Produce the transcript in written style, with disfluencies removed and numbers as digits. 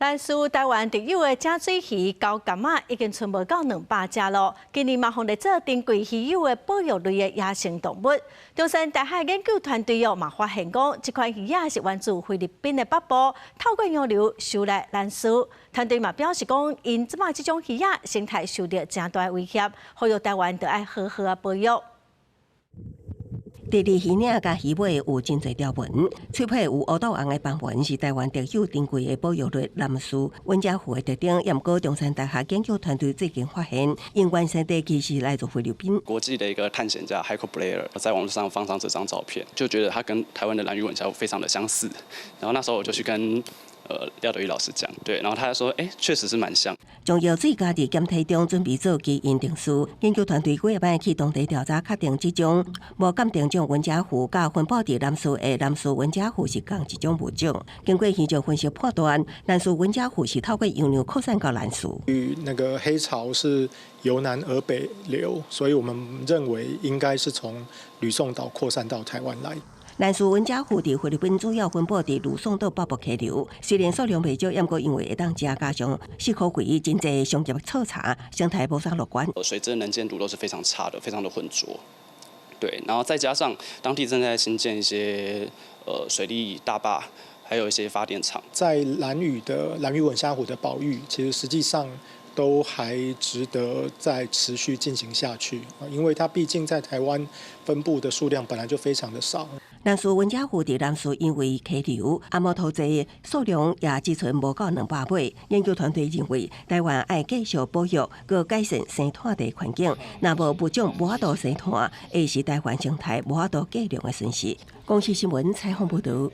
蘭嶼台灣特有的井水魚鉤鉗仔已經賰無夠200隻囉。今年嘛予列做珍貴稀有的保育類的野生動物。中山大學研究團隊哦嘛發現講，這款魚仔是源自菲律賓的北部，透過洋流輸來蘭嶼。團隊嘛表示講，𪜶這擺這種魚仔生態受著誠大威脅，呼籲台灣著愛好好仔保育。佇佇魚嶺佮魚尾有真濟條紋，喙皮有烏豆紅的斑紋，是台灣特有珍貴的保育類蘭嶼紋蛸鳧的特徵。毋過中山大學研究團隊最近發現，𪜶原生地其實來自菲律賓。國際的一個探險家 Heiko Bleher 在網路上放上這張照片，就覺得他跟台灣的蘭嶼吻蝦非常的相似。然後那時候我就去跟廖德裕老師講，對，然後他就說，欸，確實是蠻像。將藥水加佇檢體中，準備做基因定序。研究團隊幾仔擺去當地調查，確定這種無鑑定種紋蛸鳧佮分布佇蘭嶼的蘭嶼紋蛸鳧是仝一種物種。經過魚肉分析判斷，蘭嶼紋蛸鳧是透過洋流擴散到蘭嶼。那個黑潮是由南而北流，所以我們認為應該是從呂宋島擴散到台灣來。蘭嶼紋蛸鳧佇菲律賓主要分布佇呂宋島北部溪流，雖然數量袂少，毋過因為會當食，加上適可肥，真濟商業採茶，生態無啥樂觀。水質能見度都是非常差的，非常的渾濁。對，然後再加上當地正在興建一些水利大壩，還有一些發電廠。在蘭嶼的蘭嶼吻蝦虎的保育，其實實際上都還值得再持續進行下去，因為它畢竟在台灣分布的數量本來就非常的少。蘭嶼紋蛸鳧佇蘭嶼因為溪流、阿摩托濟，數量也只賰無夠200尾。研究團隊認為，台灣愛繼續保育，閣改善生態的環境，若無物種無法度生態，會是台灣生態無法度計量的損失。公視新聞採訪報導。